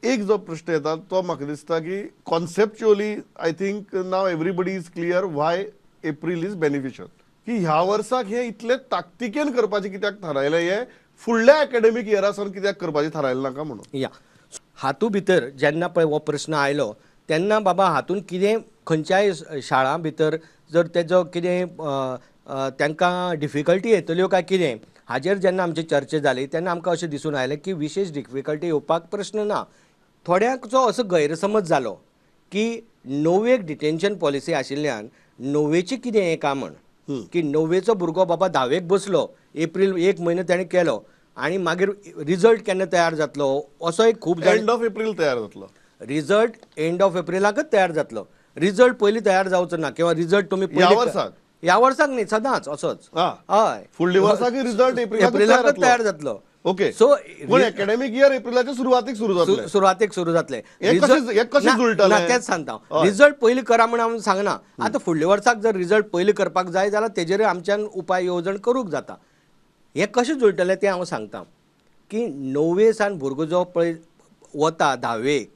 एक जो प्रश्न येता तो म्हाका दिसता की conceptually I think now everybody is clear why April is beneficial, की ह्या वर्साक हे इतले ताकतिकेन करपाचें कित्याक थारायलें, हे फुडल्या एकेडमीक इयरा सावन कित्याक करपाचें थारायलें नाका म्हणून. या हातूंत भितर जेन्ना पळय हो प्रश्न आयलो तेन्ना बाबा हातूंत कितें खंयच्याय शाळां भितर जर तेजो कितें तांकां डिफिकल्टी येतल्यो काय कितें हाजेर जेन्ना आमची चर्चा जाली तेन्ना आमकां अशें दिसून आयलें की विशेश डिफिकल्टी येवपाक प्रश्न ना. थोड्यांचो असो गैरसमज जालो की णव्वेक डिटेन्शन पॉलिसी आशिल्ल्यान णव्वेची कितें हें काय म्हण, की णव्वेचो भुरगो बाबा धावेक बसलो, एप्रील एक म्हयनो ताणें केलो आनी मागीर रिजल्ट केन्ना तयार जातलो असो एक खूब एंड ऑफ एप्रील तयार जातलो, रिजल्ट एंड ऑफ एप्रिलाकच तयार जातलो, रिजल्ट पयलीं तयार जावचो ना किंवा रिजल्ट तुमी ह्या वर्साक न्ही सदांच असोच, हय फुडल्या वर्साक रिजल्ट एप्रिलाकच तयार जातलो. ओके, सो पूण एकेडमीक इयर एप्रिलाच्या सुरवातीक सुरू जातलें, सुरवातीक सुरू जातलें. कशें जुळटलें तेंच सांगता, रिजल्ट पयलीं करा म्हण हांव सांगना. आतां फुडल्या वर्साक जर रिजल्ट पयलीं करपाक जाय जाल्यार तेजेर आमच्यान उपाय येवजण करूंक जाता. हें कशें जुळटलें तें हांव सांगता की णव्वे सान भुरगो जो पळय वता धावेक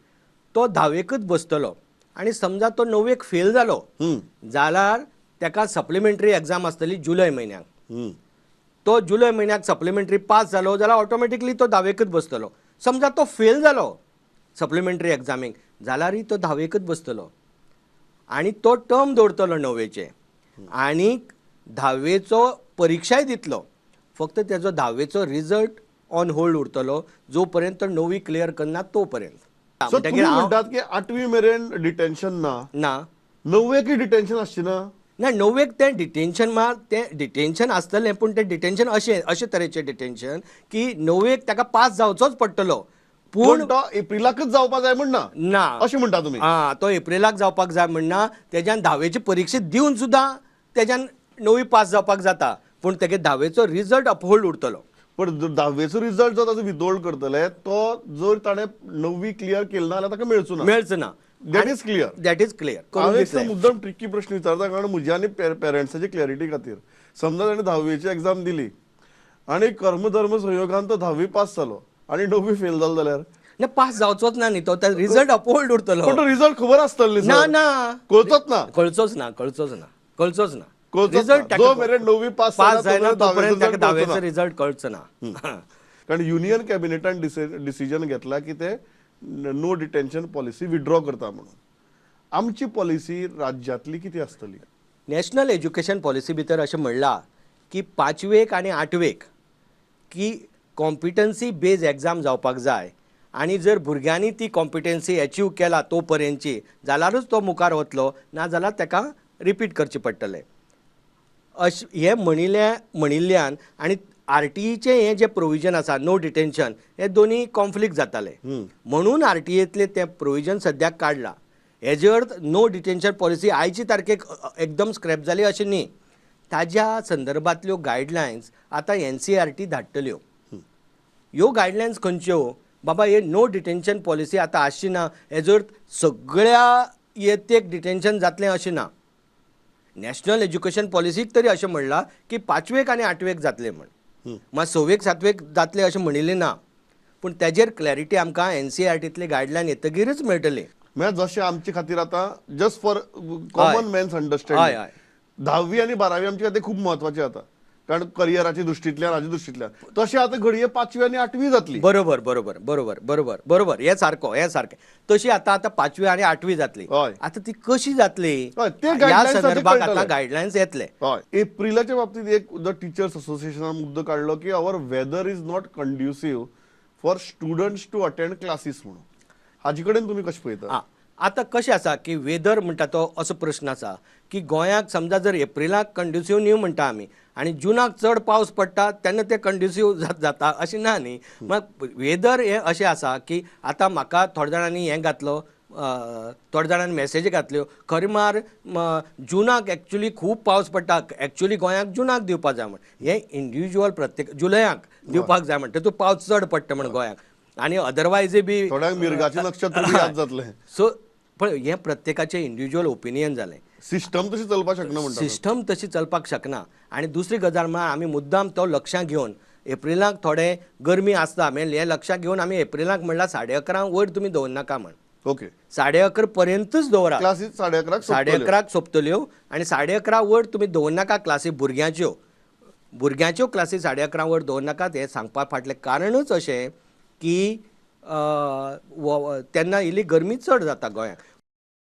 तो धावेकच बसतलो आनी समजा तो णव्वेक फेल जालो जाल्यार ताका सप्लिमेंटरी एग्जाम आसतली जुलय म्हयन्याक, तो जुलय म्हयन्याक सप्लिमेंटरी पास जालो जाल्यार ऑटोमॅटिकली तो धावेकच बसतलो. समजा तो फेल जालो सप्लिमेंटरी एग्जामीक जाल्यारय तो धावेकच बसतलो आनी तो टर्म दवरतलो णव्वेचे आनी धावेचो परिक्षाय दितलो, फक्त तेजो धावेचो रिजल्ट ऑन होल्ड उरतलो जो पर्यंत तो णवी क्लियर करना तो पर्यंत. म्हणटात की आठवी मेरेन डिटेन्शन ना, ना णव्वेक डिटेन्शन आसचें ना, ना णव्वेक तें डिटेन्शन मात तें डिटेन्शन आसतलें पूण तें डिटेन्शन अशें अशे तरेचें डिटेन्शन की णव्वेक ताका पास जावचोच पडटलो, पूण तो एप्रिलाकच जावपाक जाय म्हण ना, ना अशें म्हणटा तुमी. आं, तो एप्रिलाक जावपाक जाय म्हण ना, तेज्यान धावेची परिक्षा दिवन सुद्दां तेज्यान णवी पास जावपाक जाता, पूण तेगे धावेचो रिजल्ट अपहोल्ड उरतलो. पण धावेचो रिजल्ट जो ताजो विदोल्ड करतले तो जर ताणें णवी क्लियर केली ना जाल्यार ताका मेळचो ना, मेळचो ना. That is clear, that is clear. हांव एक मुद्दम ट्रिकी प्रश्न विचारता कारण म्हज्या आनी पेरंट्साची क्लॅरिटी खातीर. समजा ताणें धावेची एग्जाम दिली आनी कर्मधर्म संयोगान तो धावी पास जालो आनी णवी फेल जालो जाल्यार ना पास जावचोच ना न्ही तो, रिजल्ट अपहोल्ड उरतलो. पण तो रिजल्ट खबर आसतलो ना, ना कळचोच ना, कळचोच ना, कळचोच ना, कळचोच ना. रिजल्ट जो मेरेन णवी पास जायना तोपर्यंत ताका धावेचो रिजल्ट कळचो ना. कारण युनियन कॅबिनेटान डिसिजन घेतला की ते नो डिटेन्शन पॉलिसी विड्रॉ करता म्हणून. आमची पॉलिसी राज्यांतली कितें आसतली? नॅशनल एज्युकेशन पॉलिसी भितर अशें म्हणलां की पांचवेक आनी आठवेक की कॉम्पिटन्सी बेज एग्जाम जावपाक जाय आनी जर भुरग्यांनी ती कॉम्पिटन्सी एचीव केला तो पर्यंतची जाल्यारूच तो मुखार वतलो, ना जाल्यार ताका रिपीट करचें पडटलें. अशें हें म्हणिल्ल्यान आनी आरटीईचें हें जें प्रोविजन आसा नो डिटेन्शन हे दोनी कॉन्फ्लिक्ट जाताले म्हणून आरटीएतलें तें प्रोविजन सद्याक काडलां. हेजे अर्थ नो डिटेन्शन पॉलिसी आयचे तारखेक एकदम स्क्रॅप जाली अशें न्ही, ताज्या संदर्भांतल्यो गायडलायन्स आतां एनसीईआरटी धाडटल्यो. ह्यो गायडलायन्स खंयच्यो बाबा हे नो डिटेन्शन पॉलिसी आतां आसची ना हेजो अर्थ सगळ्या इयत्तेक डिटेन्शन जातलें अशें ना. नॅशनल एज्युकेशन पॉलिसीक तरी अशें म्हणलां की पांचवेक आनी आठवेक जातलें म्हण, मात सवेक सातवेक जातलें अशें म्हणिल्लें ना, पूण तेजेर क्लॅरिटी आमकां एनसीईआरटींतली गायडलायन येतगीरच मेळटली. म्हळ्यार जशें आमचे खातीर आतां just for common man's understanding धावी आनी बारावी आमचे खातीर खूब म्हत्वाची आतां, कारण करियराच्या दृश्टींतल्यान हाच्या दृश्टींतल्यान. तशें आतां घडये पांचवी आनी आठवी जातली. बरोबर बरोबर बरोबर बरोबर बरोबर, हें सारको हें सारकें. तशी आतां आतां पांचवी आनी आठवी जातली, आतां ती कशी जातली ह्या संदर्भात आतां गायडलायन्स येतले. हय, एप्रिलाच्या बाबतींत एक the teachers असोसिएशनान मुद्दो काडलो की our weather is not conducive for students to attend classes म्हणून, हाजे कडेन तुमी कशें पळयता? आतां कशें आसा की वेदर म्हणटा तो असो प्रश्न आसा की गोंयाक समजा जर एप्रिलाक कंड्युसीव न्हू म्हणटा आमी आनी जुनाक चड पावस पडटा तेन्ना ते कंड्युसीव जाता अशें ना न्ही. मात वेदर हें अशें आसा की आतां म्हाका थोड्या जाणांनी हें घातलो, थोड्या जाणांनी मॅसेजी घातल्यो, खरें म्हळ्यार जुनाक एक्चुली खूब पावस पडटा, एक्चुली गोंयाक जुनाक दिवपाक जाय म्हण, हें इंडिविज्युअल प्रत्येक जुलयाक दिवपाक जाय म्हण, तेतूंत पावस चड पडटा म्हण गोंयाक आनी अदरवायजय बी थोड्यांक मिर्गाचें नक्षत्र बी याद जातलें. सो पळय हें प्रत्येकाचें इंडिविज्युअल ओपिनियन जालें. सिस्टम तशी चलपाक शकना म्हणटा, सिस्टम तशी चलपाक शकना. आनी दुसरी गजाल म्हळ्यार आमी मुद्दाम तो लक्षां घेवन एप्रिलाक थोडें गरमी आसता, मागीर हें लक्षांत घेवन आमी एप्रिलाक म्हणल्यार 11:30 वयर तुमी दवरनाका म्हण. ओके, 11:30 पर्यंतच दवरात. क्लासीस 11:30 11:30 सोंपतल्यो आनी 11:30 वयर तुमी दवरनाका क्लासी. भुरग्यांच्यो भुरग्यांच्यो क्लासी 11:30 वयर दवरनाकात. हें सांगपा फाटलें कारणूच अशें की तेन्ना इल्ली गरमी चड जाता गोंयांत.